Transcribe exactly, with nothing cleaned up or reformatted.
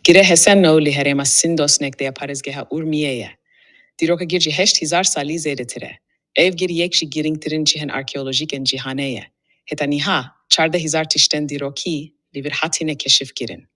Gire Hesenno li herêma Sindos nekdeya parêzgeha Urmiyê ye. Dîroka gir ji heşt hezar salî zêdetir e. Ev gir yek ji girîngtirîn cihên arkeolojîk ên cîhanê ye. Heta niha çardeh hezar tiştên dîrokî li vir hatine keşifkirin.